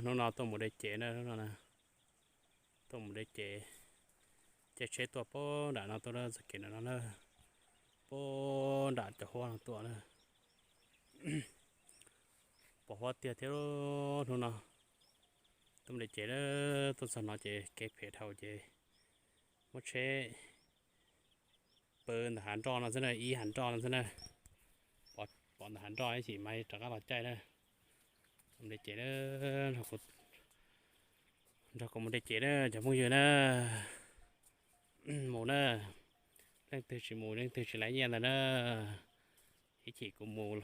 Hnub no tuaj mus de cev na, hnub no na, tuaj mus de cev, caij tsheb tuaj puag nram no tuaj na, txoj kev nram no na, puag nram cov huab no tuaj na. Pom huab tiag thiab hnub no. Tuaj mus de cev na, tuaj txog no ces kev phem dhau ces muab tsheb pw ntawm hav nroj no xwb na, ib hav nroj no xwb na. Pom ntawm hav nroj ib chim mas rov qab los caij na. Tuaj mus de cev na, nrog kuv mus de cev na cov phooj ywg na. Mus na, leej twg tsis mus leej twg tsis laib nyiaj ntag na. Ib chim kuv mus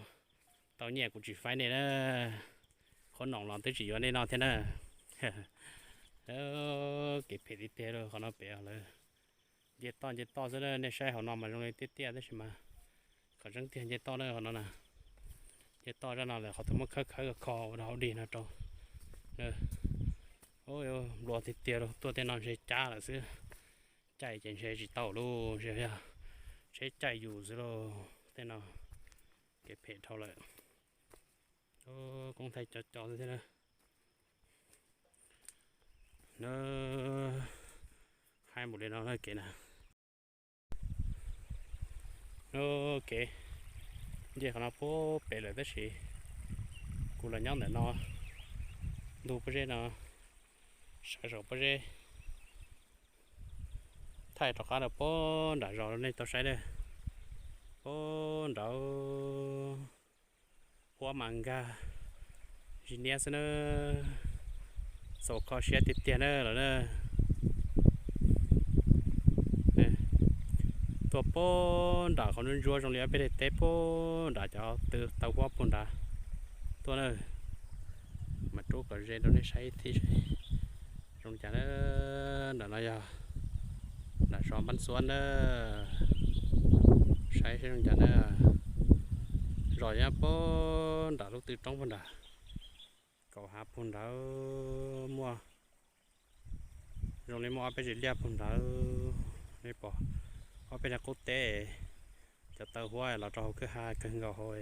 tau nyiaj kuv tsis faib nej na. Qhob noom los twb tsis yuav nej noj thiab na. Kev phem tiag tiag li qhov no pem lawm. Nce toj nce toj xwb na, nej saib hauv no mas zoo li tiaj tiaj tab sis mas qhov tseeb tiag nce toj na qhov no na. Nce toj zaj no lawm qhov twg muab khawb khawb kho ua rau hauv dig no rau. Nplua tiag tiag lauj, tuaj tej no ntshe cab lawm xwb. Caij ces ntshe tsis tau lauj, ntshe yog tsheb caij yus xwb lauj. Tej no kev phem dhau lawm. Koob thaij co co xwb thiab na. Haib npaum li no na kev na. Kev nce qhov no puag pem lawm tab sis kuv los nyob ntawm no, ntug pob zeb no, sawv saum pob zeb, thaij rov qab rau puag nram zos nej tau saib na. Puag nrad huab mas nkag zis niab xwb na. Txaus kho siab tiag tiag na lawm na. Tuaj puag nram qhov ntsuab ntsuab zoo li ob peb daim teb puag nrad cov tw taw huab puag nrad tuaj na. Mas rub kom ze rau nej saib thiab. Zoo li cas na, nram no yog nram zos Npab Xuab na. Saib saib zoo li cas na. Zos nyob puag nram lub tw roob puag nrad, kaum hav puag nrad muaj, zoo li muaj ob peb tsev liaj puag nrad. Nej pom ob peb niag qub teb, cov taw huab los rau hauv kwj ha kawg nkaus hauv,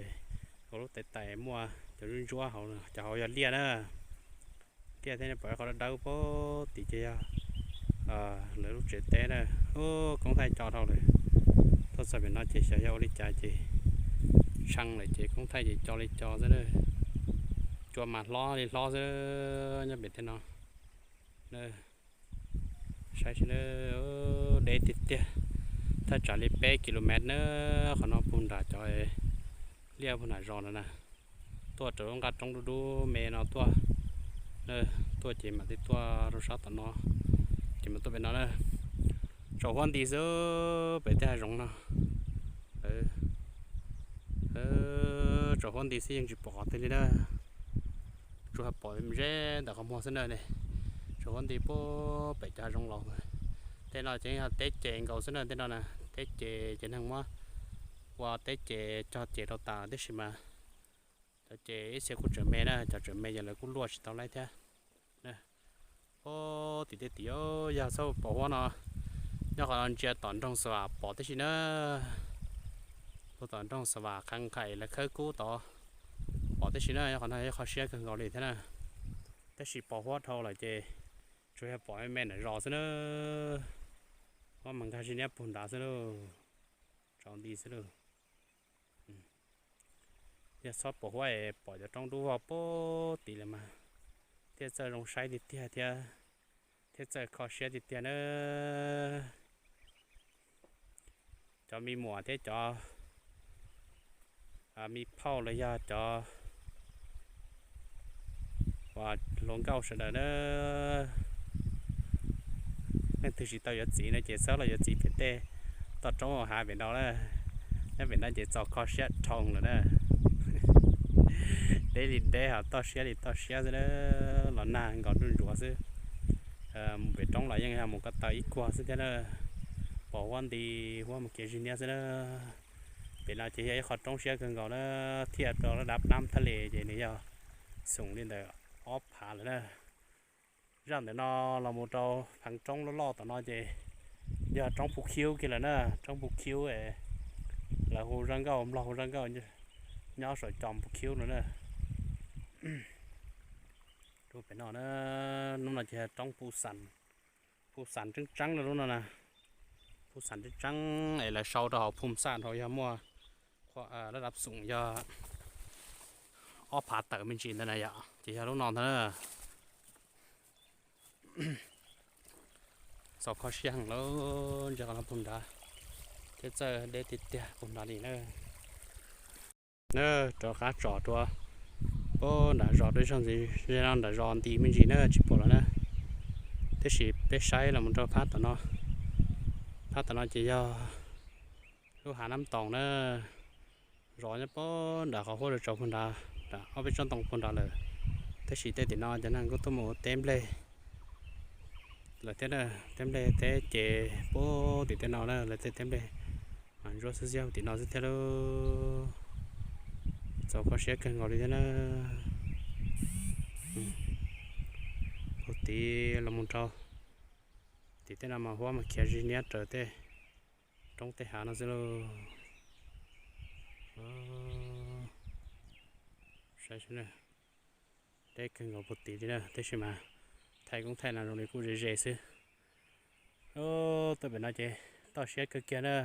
hauv lub tais tais muaj cov ntsuab ntsuab hauv, cov hauv yog liaj na. Liaj thiab nej pom qhov dawb dawb puag tim ces yog lawv lub tsev teb na. Ub, koob thaij co dhau lawm. Tuaj txog pem no ces xyov yog ua li cas ces tshee lawm ces koob thaij ces co li co xwb na. Cua mas hlob li hlob xwb nyob pem tej no. Saib seb, deb tiag tiag, thaj tsam li peb ki lo mev na. Qhov no puag nram cov liaj puag nram zos no na. Tuaj raws lub nqaj roob dub dub me no tuaj, tuaj ces mam li tuaj rau sab tom no, ces mam tuaj pem no na. Tsaus huab nti xwb pem tej hav zoov no. Tsaus huab nti xwb yeej tsis pom qhov twg li na. Tsuas pom ze ntawm qhov muag xwb na ne. Tsaus huab nti puag pem cov hav zoov los. Tej no ces yog teb ces nkaus xwb na, tej no na, teb ces ces neeg muab ua teb ces cog ces rau tas tib si mas. Cov ces ib txhia kuj tseem me na, cov tseem me ces lawv kuj luaj tsis tau laib thiab. Puag tim tej tim yog txhob pom huab no, nyob qhov no ntsia tom nroog Xa Vam pom tib si na. Puag tom nroog Xa Vam qhov nqaim lawv khawb kub tod pom tib si na, nyob qhov no yog qhov siab kawg nkaus li thiab na. Tab sis pos huab dhau lawm ces tsuas yog pom me me nram zos xwb na. Huab mas nkag zis niab puag nrad xwb lauj, tsaus nti xwb lauj. Yog txhob pom huab es pom cov roob dub vog puag tid lawm mas thiaj txawj zoo saib tiag tiag thiab, thiaj txawj kho siab tiag tiag na. Cov me muam thiab cov me phauj los yog cov uas hluas nkauj sawv daws na, leej twg tsis tau yuav txiv no ces txhob los yuav txiv pem tej toj roob hav pem no na. Nyob pem no ces txaus kho siab dhau lawm na. Deb li deb, ho toj siab li toj siab xwb na. Los nag nkaus nruj ntsuav xwb. Mus pem roob los yeej yog mus ko taw ib kuag xwb thiab na. Pos huab nti, huab mus kev zig niab xwb na. Pem no ces yog ib qho roob siab kawg nkaus na, thiaj rau lub dab plab thaj li ces nws yog xoom li ntawm ob phav lawm na. Zaj ntawm no los mus rau pheev roob loj loj tom no ces yog roob Phu Khiub kiag lawm na, roob Phu Khiub, lawv hu zaj nkauj, Nplog hu zaj nkauj nyob saum cos Phu Khiub no na. Pem no na, lub no ces yog roob Phu Xas, Phu Xas tseeb tseeb lub no na, Phu Xas tseeb tseeb es lawv sau rau hauv Phum Xaj dhau yog muaj lab dab xoom yog ob phav tawm me ntsis ntawd na yom, ces yog lub no ntag na. Txaus kho siab heev lawm, ntsia qhov no puag nrad, thiab txawj deb tiag tiag puag nrad li na. Rov qab tsom dua puag nram zos dua ib zaug ntxiv, no nram zos nti me ntsis na tsis pom lawm na. Tiam sis peb saib los mus rau phab tom no, phab tom no ces yog lub hav Nab Toos na, zos nyob puag nram qhov huab tsaus puag nrad, nram ob peb tsob ntoo puag nrad lawm. Tiam sis tej tim no cov neeg kuj tuaj mus ua teb nplej lawm thiab na, teb nplej teb ces puag tim tej no na, lawv tej teb nplej mas ntsuab xwb xiab tim no xwb thiab lauj. Txaus kho siab kawg nkaus li thiab na. Puag tim los mus rau tim tej no mas huab mas khiav zig niab raws tej roob tej hav no xwb lauj. Saib seb, deb kawg nkaus puag tim li na, tiam sis mas thaij koob thaij no zoo li kuj ze ze xwb. Tuaj pem no ces toj siab kawg kiag na.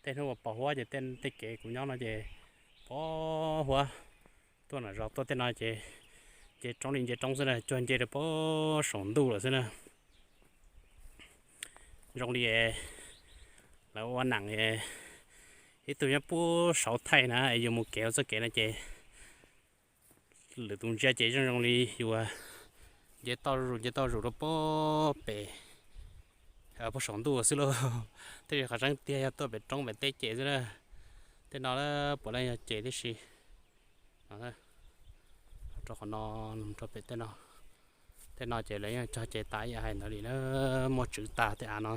Tej hnub uas pos huab ces tej kev kuv nyob no ces pos huab. Tuaj nram zos tuaj tej no ces nce roob li nce roob xwb na, cuag nce rau puag saum ntuj lawm xwb na. Zoo li lawv ua neem, ib tug nyob puag saud thaij na, es yus mus kev ua txoj kev no ces lwm tus ntsia ces zoo zoo li yus nce toj zus nce toj zus rau puag pem puag saum ntuj xwb lauj. Tiam sis qhov tseeb tiag yog tuaj pem roob pem teb ces xwb na. Tej no puav leej yog ces tib si. Rau qhov no, rau pem tej no, tej no ces lawv yeej cog ces tas ib yam hais ntawd li na, muaj tswv tas tej av no,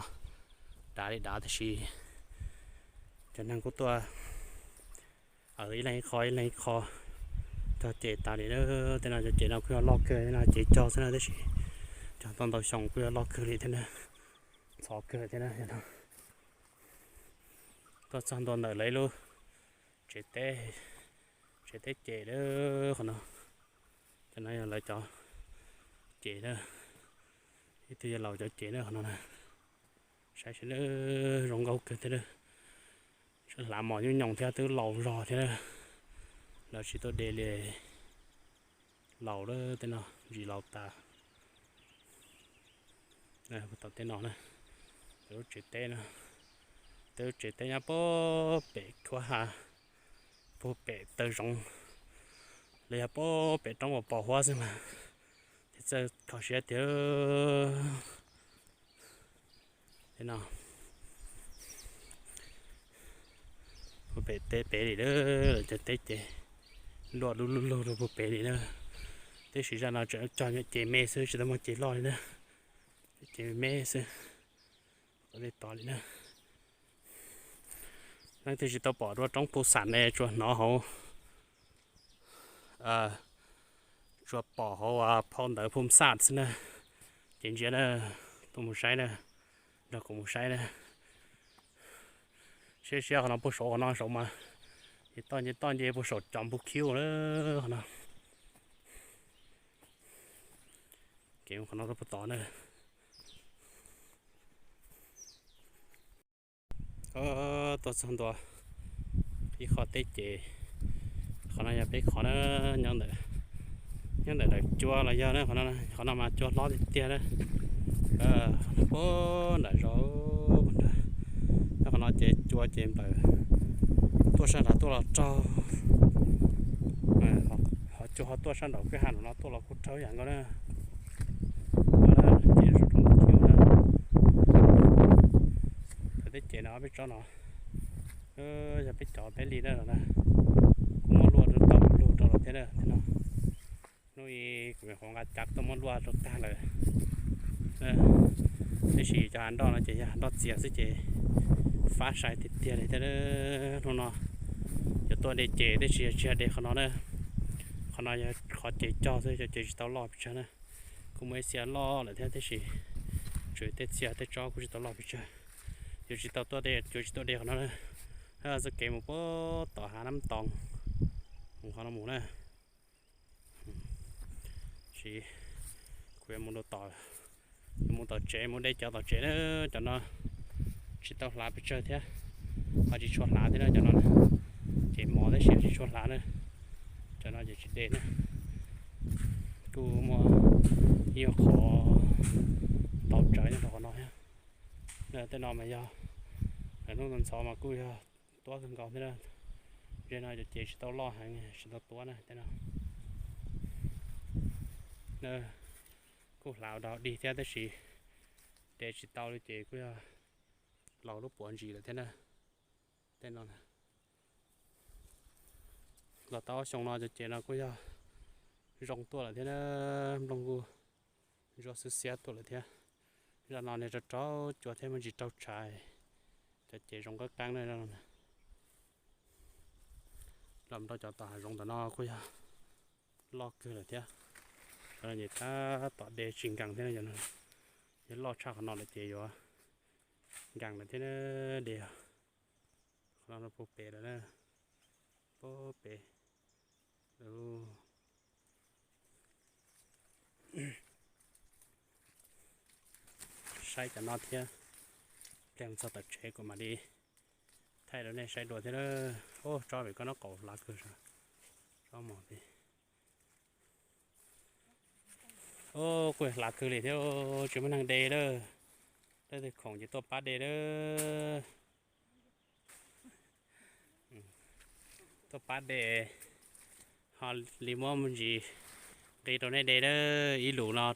dav li dav tiam sis cov neeg kuj tuaj ib leeg ib qho ib leeg ib qho cog ces tas li na. Tej no cov ces no kuj yog loj kawg, tej no ces cog xwb na, tiam sis cog tau ntau xyoo kuj yog loj kawg li thiab na, ntxhov kawg thiab na. Tuaj txog ntua ntawm lawv ib lub tsev teb, tsev teb ces lawm qhov no. Cov no yog lawv cov ces na, ib tug yog laus cov ces na qhov no na. Saib seb na, zoo nkauj kawg thiab na. Hlav mos nyooj nyoos thiab twb laus zog thiab na. Lawv tsis tuaj de li, laus lawm tej no, ntsis laus tas. Tom tej no na, lub tsev teb no, tej lub tsev teb nyob puag pem khuab hav, puag pem taw zoov, los yog puag pem roob uas pos huab xwb mas thiaj txawj kho siab tiag. Tej no puag pem teb pem li lawm, lawv cov teb ces luaj lub lug lug rau puag pem li na. Tiam sis zaj no tseem cog nyuam ces me xwb, tsis tau muaj ces loj li na, ces me xwb, ua tej tod li na. Leej twg tsis tau pom dua roob Phu Xam ne, tsuas hnov hauv, tsuas pom hauv phau ntawv Phu Xam xwb na, ces ntsia na, tuaj mus saib na, nrog kuv mus saib na. Siab siab qhov no puag saud, qhov no saud mas nce toj nce toj nce puag saum cov npug khiub na, qhov no. Kev qhov no rau puag tod na. Tuaj txog ntua ib qho teb ces, qhov no yog peb qhov na, nyob ntawm daim cua los yog na, qhov no mas cua hlob tiag tiag na. Puag nram zos, nyob qhov no ces cua ces nplawm tuaj sab nrad tuaj los raug, ho cua ho tuaj sab nraum kwj ha nraum no tuaj los kuj raug yam nkaus na. Ces zoo rau khiv na. Cov teb ces no peb tsob no yog peb cov peb li na, kuj muab luaj rau tau lug rau los thiab na. Hnub i kuv me qhuav nqa cav tuaj muab luaj rau tag lawm. Tab sis cov hav nroj no ces yog nroj txias xwb ces fab sai tiag tiag li thiab. Hnub no yuav tuaj de ces tab sis yog tsis yog de qhov no na. Qhov no yog qhov ces cog xwb, cov ces tsis tau loj pes tsawg na. Kuj muaj ib txhia loj lawm thiab tab sis tsuas tej txhia tej tsob kuj tsis tau loj pes tsawg. Yuav tsis tau tuaj de, yuav tsis tuaj de qhov no na. Txoj kev mus puag tom hav Nab Toos, mus qhov no mus na. Tsis Kuv yuav mus rau tom, yuav mus tom tsev, mus de cov tom tsev na. Cov no tsis tau hlav pes tsawg thiab, ho tsis tshua hlav thiab na cov no. Ces mos tab sis tsis tshua hlav na. Cov no ces tsis de na. Kuj muaj ib qho tau tsawv nyob rau qhov no thiab. Tej no mas yog lawv hnub ntxhov mas kuj yog tuab kawg nkaus thiab na. Ze no cov ces tsis tau loj heev, tsis tau tuab na tej no. Kuj hlav ua dog dig thiab tab sis de tsis tau li ces kuj yog laus lub puav ntsis lawm thiab na. Tej no los tau ob xyoo no cov ces no kuj yog zoo tuaj lawm thiab na. Nplooj kuj ntsuab xwb xiab tuaj lawm thiab. Zaj no niag rau rau cua thiab me ntsis raug tshav, cov ces zoo qab qeeb na. Los rau cov tom hav zoov tom no kuj yog loj kawg lawm thiab. Cov no ces tab tom de tsis nkees thiab, yog loj tshaj qhov no lawm ces yuav nkees lawm thiab de. Qhov no puag pem lawm na, puag pem. Saib cov no thiab, pliag txog tom tsev kuv mam li thaij rau nej saib dua thiab. Ub, tsob vim koj noj qaum hlav kawg, tsob mos. Ub, kuj hlav kawg li thiab, tsis muaj neeg de lawm. Leej twg khoom ces tuaj pab de lawm. Tuaj pab de, ho li muab me ntsis nqi rau nej de lawm. Ib lus no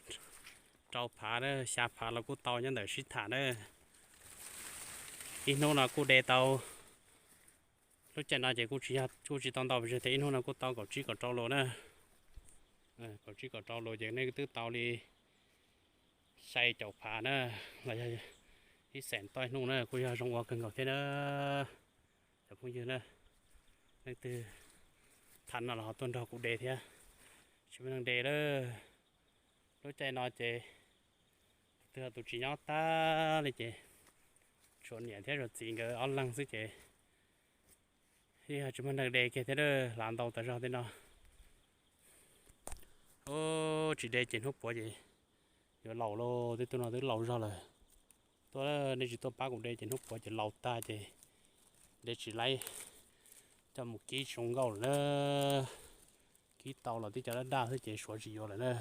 rau phav, xya phav los kuj tau nyob ntawm sib tham na. Ib hnub no kuj de tau, lub caij no ces kuj tsis yog, kuj tsis tau ntau pes tsawg thiab, ib hnub no kuj tau kaum tsib kaum rau lus na. Kaum tsib kaum rau lus ces nej twb tau li xya caum phav na, los yog ib xeem toj ib hnub na, kuj yog zoo ua kawg nkaus thiab na. Cov phooj ywg na, leej twg thaj no los ho tuaj nrog kuv de thiab. Tsis muaj neeg de lawm. Lub caij no ces tus twg tus tsis nyob tag li ces tshuav niam thiab tshuav txiv nkawd ob leeg xwb ces yeej tsis muaj neeg de kiag thiab, hlav ntau tas zog tej no. Ub, tsis de ces hnub puav ces yuav laus lauj, tej tug no twb laus zog lawm. Tuaj, nej tsis tuaj pab kuv de ces hnub puav ces laus tag ces de tsis laib, coj mus kib tsis zoo nkauj lawm na. Kib tau los tib co daj daj xwb ces suav tsis yuav lawm na.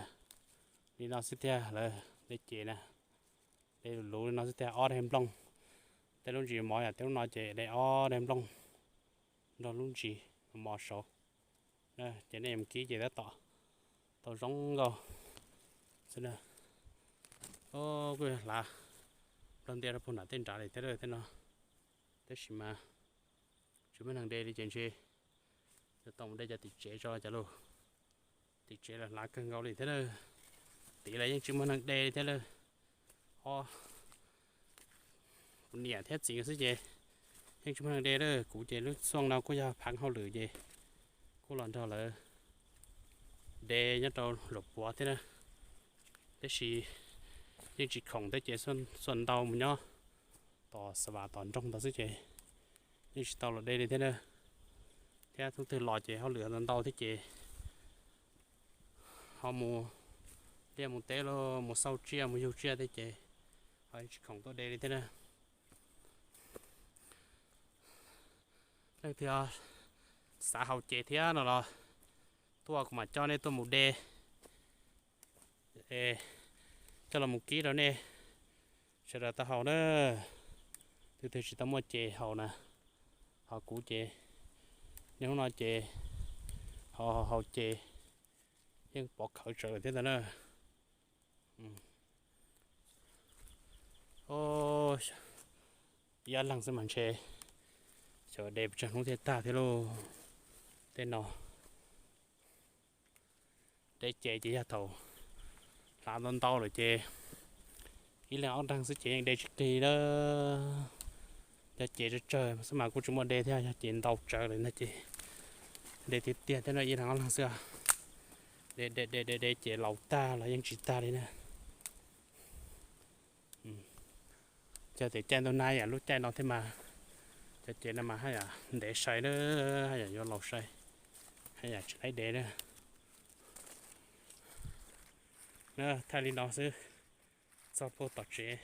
Li no xwb tiag lawm, de ces na, de luv luv li no xwb tiag, ob daim nplooj. Tej lub ntsis mos yam tej lub no ces de ob daim nplooj nrog lub ntsis mos saud. Ces nej mus kib ces tab tom tau zoo nkauj xwb na. Kuj hlav nplog ntia rau puag nram tej nrad li thiab tej no, tab sis mas tsis muaj neeg de li ces ntshe yuav tau mus de cov tim tsev tso cov lus. Tim tsev lawm hlav kawg nkaus li thiab lawm, tim lawm yeej tsis muaj neeg de li thiab lawm. Ob, kuv niam thiab txiv xwb ces yeej tsis muaj neeg de lawm. Kuv ces lub xyoo no kuj yog phav hauj lwm ces kuj los nrog lawv de nyob rau Luam Puav thiab na, tab sis yeej tsis khoom thiab ces xuaj ntau mus nyob tom xa vas tom nroog ntawd xwb ces yeej tsis tau los de li thiab na. Thiab hnub twg los ces hauj lwm ntau ntau thiab ces ho mus liaj mus teb los mus xauj tsiaj mus yug tsiaj thiab ces ho tsis khoom tuaj de li thiab na. Leej twg xav haus ces thiab no los tuaj kuv mam coj nej tuaj mus de, coj los mus kib rau nej sawv daws tau haus na. Tus twg tsis tau muaj ces haus na, ho kuv ces niaj hnub no ces ho haus ces yeej pov khawv tsawv lawm thiab ntag na. Ib ob leeg xwb mas ntshe xyov de pes tsawg hnub thiaj tag thiab lauj. Tej no de ces ces yog thaum hlav ntau ntau lawm ces ib leeg ob leeg xwb ces yeej de tsis qig lawm. Yog ces tsawg tsawg xwb mas kuj tsis muaj de thiab, yog ces ntau tsawv lawm no ces de tiag tiag thiab no ib leeg ob leeg xwb. De de de de de ces laus tag los yeej tsis tag li na. Cog tias caij ntuj nag yam lub caij no thiab mas cov ces no mas haj yam ntev sai na, haj yam yuav laus sai, haj yam tsis laib de na. Thaij li no xwb, txog puag tom tsev,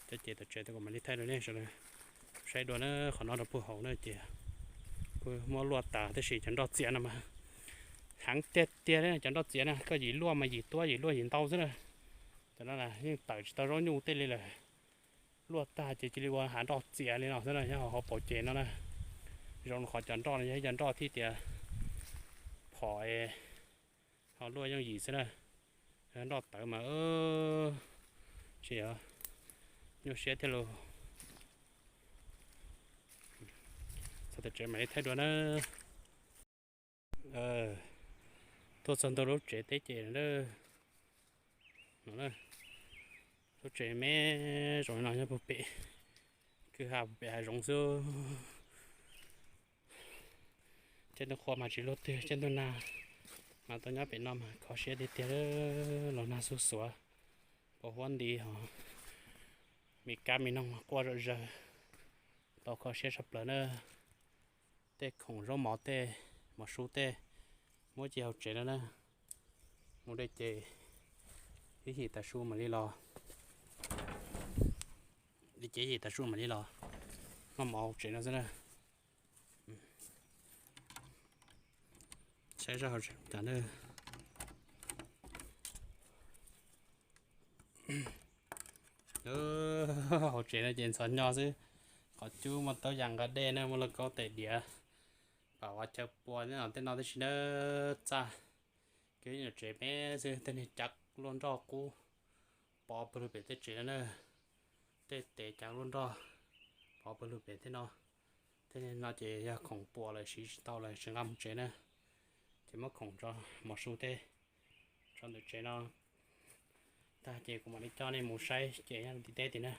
cov ces tom tsev kuv mam li thaij rau nej sawv daws saib dua na. Qhov no rau puag hauv na ces kuj muab luaj tas tab sis cov nroj txias no mas heev tiag tiag li. Cov nroj txias na koj yim luaj mas yim tuab yim luaj yim ntau xwb na. Cov no yeej tawm tsis tau zaub nyuj tej li lawm. Luaj tag ces cia li ua hav nroj txias li no xwb na, nyob hauv paus ces no na. Zoo li qhov cov nroj no yog ib cov nroj thiab tias phom ho luaj yooj yim xwb na. Nroj tawv mas tsis nyuaj siab thiab lauj. Txog tom tsev mam li thaij dua na. Tuaj txog ntua lub tsev teb ces no, lub tsev me zoo li no nyob puag pem kwj ha puag pem hav zoov xwb. Caij ntuj qhua mas tsis luaj twg, caij ntuj nag mas tuaj nyob pem no mas kho siab tiag tiag. Los nag xuj xuav, pos huab nti ho, me kab me noog quaj zom zaws, tau kho siab tshaj plaws na. Tej khoom zaub mov tej, mov su tej, muab cia hauv tsev no na. Mus de ces ib yim tav su mam li los, de ces ib yim tav su mam li los noj mov hauv tsev no xwb na. Saib zaj hauv tsev cas na. Hauv tsev no ces ntxhov nyo xwb, qhov cub muaj taub yas nqa dej na, muaj lauj kaub tais diav, pam ua chaw pua tej no tib si na. Txaj kev nyuam tsev me xwb, tej niag cav luaj nroj qub pov pawg lug pem tej tsev no na. Tej tes cav luaj nroj pov pawg lug pem tej no. Tej no ces yog khoom puas lawm siv tsis tau lawm tsis nqa mus tsev na, ces muab khoom tso, mov su tej tso ntawm tsev no tag ces kuv mam li coj nej mus saib ces nyob tim teb tim na.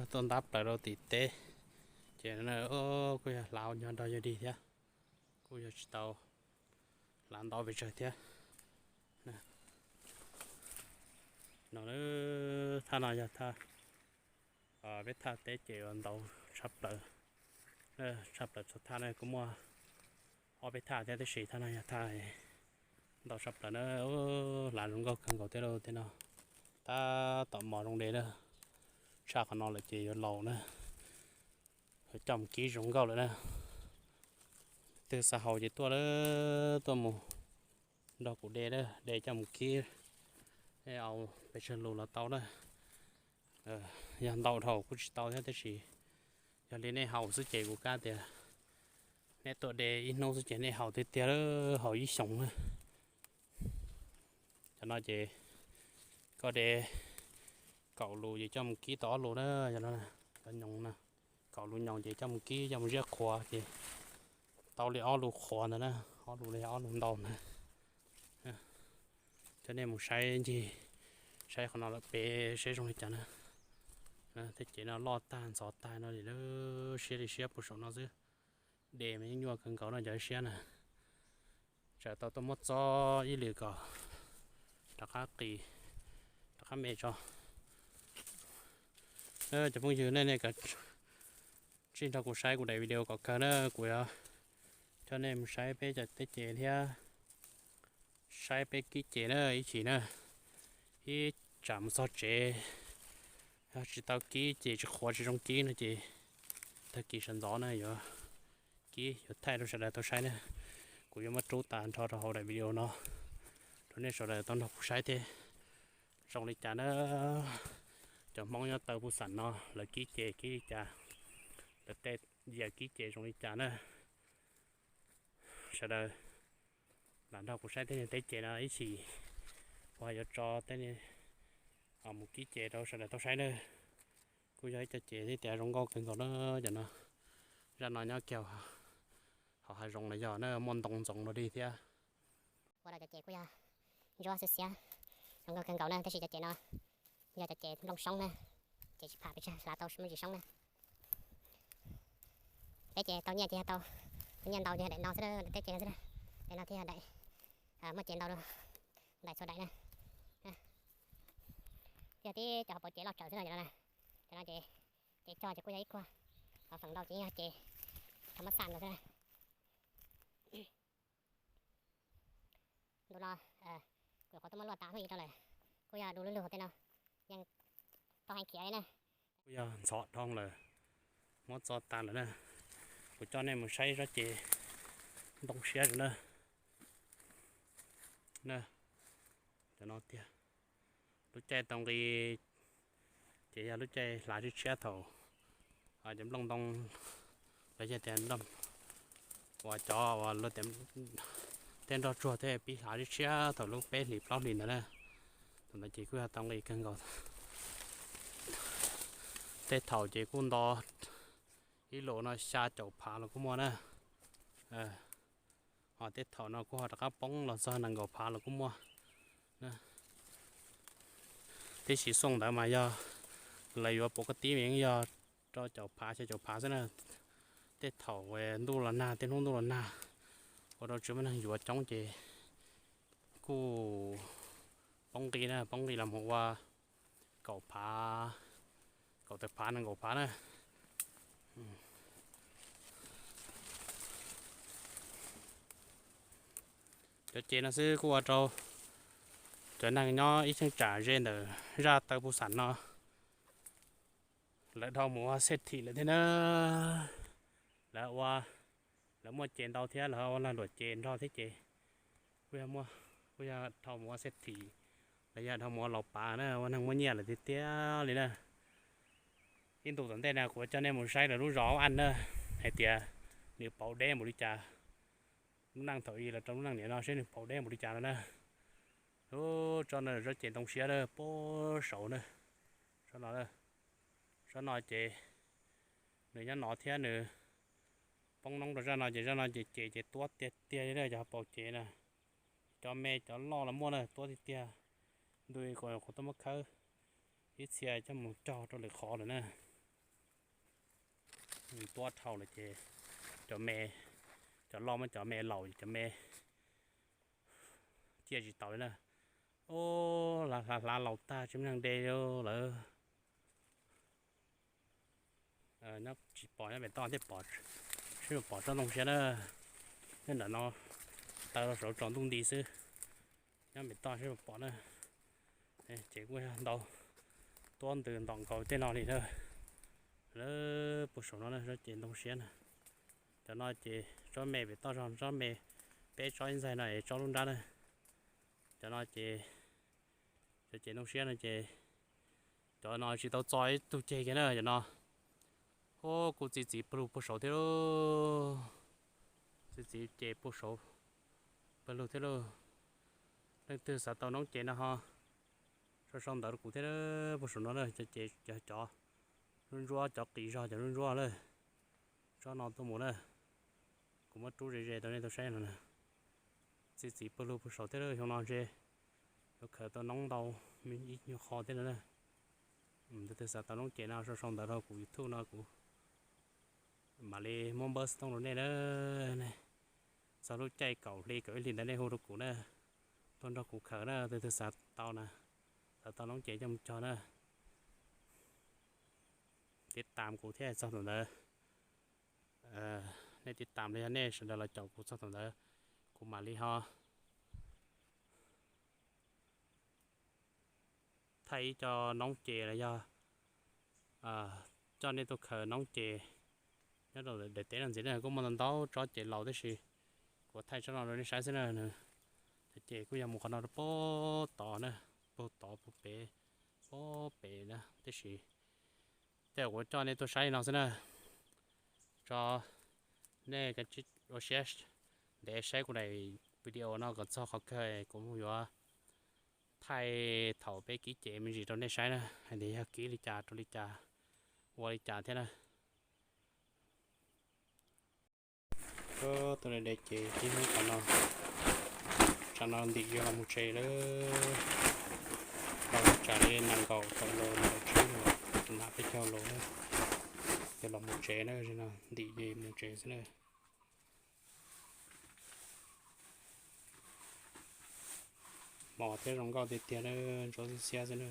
Tuaj ntab plaws rau tim teb ces kuj yog hlav ua nyo nrog yawg dig thiab, kuj yog tsis tau hlav ntau pes tsawg thiab. No, thaj no yog thaj, peb thaj teb ces ua ntau tshaj plaws, tshaj plaws txhua thaj na, kuj muaj ob peb thaj thiab tab sis thaj no yog thaj ntau tshaj plaws na. Hlav zoo nkauj kawg nkaus thiab lauj tej no. Tab tom mos zoo de na, tshaj qhov no lawm ces yuav laus na, yuav coj mus kib zoo nkauj lawm na. Twg xav haus ces tuaj, tuaj mus nrog kuv de, de coj mus kib, au pes tsawg lus los tau na. Yog ntau dhau kuj tsis tau thiab tab sis yog li nej haus xwb ces kuv kam tias nej tuaj de ib hnub xwb ces nej haus tiag tiag, haus ib xyoos na. Cov no ces koj de kaum lus ces coj mus kib tau ob lus na, cov no, cov nyoos no, kaum lus nyoos ces coj mus kib coj mus ziab qhuav ces tau li ob lus qhuav ntawd na, ob lus li ob lus ntau ntawd. Coj nej mus saib ncig, saib qhov no lawm pem saib zoo li cas na. Tej ces no loj tag ntxhov tag no li lawm, siab li siab puag saum no xwb. De mas yeej nyuaj kawg nkaus no cov siab na. Tsam tau tuaj muab txob ib lwm kom rov qab qis, rov qab me tso. Cov phooj ywg nej, nej kav tsij nrog kuv saib kuv daim video kom kawg na, kuv yuav coj nej mus saib peb cov teb ces thiab saib peb kib ces na ib chim na. Ib tsam mus txog tsev yog tsis tau kib ces tsis qhuav tsis zoo kib no ces tag kis sawv ntxov na yuav kib yuav thaij rau sawv daws tau saib na. Kuv yuav muab rub tas nrho rau hauv daim video no rau nej sawv daws tau nrog kuv saib thiab. Zoo li cas na, cov Hmoob nyob taw puag xam no lawv kib ces kib li cas, lawv tej yam kib ces zoo li cas na. Sawv daws lam nrog kuv saib tej niag teb ces no ib chim kuv ho yuav tso tej niag mus kib ces rau sawv daws tau saib na. Kuj yog ib co ces thiab tias zoo nkauj kawg nkaus na cov no. Zaj no nyob kiag hauv hav zoov los yog na, muaj ntoo ntxoov los dig thiab. Ua rau cov ces kuj yog ntsuab xwb xiab zoo nkauj kawg nkaus na, tab sis cov ces no yog cov ces nplooj soob na, ces tsis pham pes tsawg hlav tau muaj ntsis soob na. Peb ces tau nyiaj ces yog tau, tau nyiaj ntau ces yog daim no xwb, daim teb ces no xwb, daim no thiaj yog daim muaj ces ntau dua ntais txhua daim na. Thiaj tib cov hauv paus ces loj tsawv xwb no cov no na. Cov no ces, ces cog ces kuj yog ib kuag, ho feem ntau ces yog ces thaum mab xam los xwb na. Ntu no Kuv qhov tuaj muab luaj tas hnub ib rau lawm, kuj yog du lug lug tej no, yeej tau hais khiav li na. Kuj yog ntxhov dhau lawm, muab txo tas lawm na. Kuv coj nej mus saib tsob ces ntoo siab na. Cov no tiag, lub caij tau nqi ces yog lub caij hlav tshiab tshiab thaum cov nplooj ntoo los yog tias uas cov uas luag tias tej nroj tsuag thiaj pib hlav tshiab tshiab thaum lub peb hlis plaub hlis ntawd na. Thaum ntawd ces kuj yog tau nqi kawg nkaus. Tej thaum ces kuj nto ib lus no xya caum phav los kuj muaj na. Ho tej thaum no kuj ho rov qab poob los txog nees nkaum phav los kuj muaj. Tib si xyoo ntawd mas yog lawv yuav pov ka tib yeej yog rau caum phav xya caum phav xwb na. Tej thaum ntuj los nag, tej hnub ntuj los nag, ua rau tsis muaj neeg yuav coob ces kuj poob nqi na, poob nqi los mus ua kaum phav, kaum tawm phav nees nkaum phav na. Cov ces no xwb kuj ua rau cov neeg nyob ib cheeb tsam ze ntawm zaj taw Pus Xam no lawv dhau mus ua xej thim lawm thiab na. Lawv ua, lawv muaj ces ntau thiab lawv ua lag luam ces nrog thiab ces kuj yog, kuj yog dhau mus ua xej thim, los yog dhau mus ua laus pav na, ua neeg muaj nyiaj lawm tiag tiag li na. Ib ntus tom ntej na kuv coj nej mus saib lawv lub zos Ab Aj na, hais tias nws pauv deb npaum li cas. Lub neej thaum ub los rau lub neej niaj no seb nws pauv deb npaum li cas no na. Ub, tsob no tsob ces ntoo siab na, puag saud na. Tsob no, tsob no ces nws nyob no thiab nws poob noob rau zaj no ces zaj no ces ces ces tuab tiag tiag li na, cov paus ces na. Cov me cov loj los muaj na, tuab tiag tiag. Ntu kuv kuv tuaj muab khawb ib txhia coj mus cog rau lwm qhov lawm na. Tuab dhau lawm ces cov me, cov loj muab cov me laus, cov me ciaj tsis taus li na. Ub, hlav hlav laus tag tsis muaj neeg de lawm. Nyob tsis pom, nyob pem toj thiaj pom, sib pom tsob ntoo siab na. Nyob ntawm no taw rau saud tsaus ntuj nti xwb, nyob pem toj sib pom na. Ces kuj yog ntau, tuab ntws ntom nkaus tej no li na. Lawv puag saum no na, tsob ces ntoo siab na. Cov no ces tsob me pem toj zog, tsob me peb tsob ib ntxaig no es tsob lub nrab na. Cov no ces, cov ces ntoo siab no ces cov no tsis tau txo ib tug ceg kiag na cov no. Ub, kuj txi txiv pawg lug puag saud thiab lauj. Txi txiv ces puag saud pawg lug thiab lauj. Leej twg xav tau noob ces no ho sau sau ntawv rau kuv thiab, puag saum no na, cov ces cov, cov ntsuab ntsuab, cov qis zog cov ntsuab ntsuab lawm. Tsob no tuaj mus na, kuv muab rub ze ze rau nej tau saib no na. Txi txiv pawg lug puag saud thiab lauj, xyoo no ntshe yuav khaws tau noob ntau ib nyuag qho thiab no na. Leej twg xav tau noob ces no sau sau ntawv rau kuv YouTube no kuv mam li muab npawb xov tooj rau nej na. Txog lub caij kaum hli kaum ib hlis ntawd nej hu rau kuv na, tuaj nrog kuv khaws na, leej twg xav tau na, xav tau noob ces coj mus cog na. Tib tas kuv thiab txog thaum ntawd, nej tib tas los yog nej sawv daws los caum kuv txog thaum ntawd, kuv mam li ho thaij ib co noob ces los yog coj nej tuaj khaws noob ces nyob rau daim teb no ntxiv na. Kuj muaj ntau ntau tsob ces laus tab sis kuv thaij tsob no rau nej saib xwb na. Cov ces kuj yog mus qhov no rau puag tod na, puag tod puag pem, puag pem na, tab sis tej kuv coj nej tuaj saib li no xwb na. Tso, nej ua siab ntev saib kuv daim video no kom txog qhov kawg, kuv yuav thaij thaum peb kib ces me ntsis rau nej saib na, hais tias yog kib li cas rau li cas, ua li cas thiab na. Tus de de ces tib hnub qhov no, tsam no ntim yus los mus tsev lawm. Tau tsam li nees nkaum tawm los nees nkaum tsib los, nram peb caug los na, ces los mus tsev na, no ntim yus mus tsev xwb na. Mos thiab zoo nkauj tiag tiag na, ntsuab xiab xiab xwb na.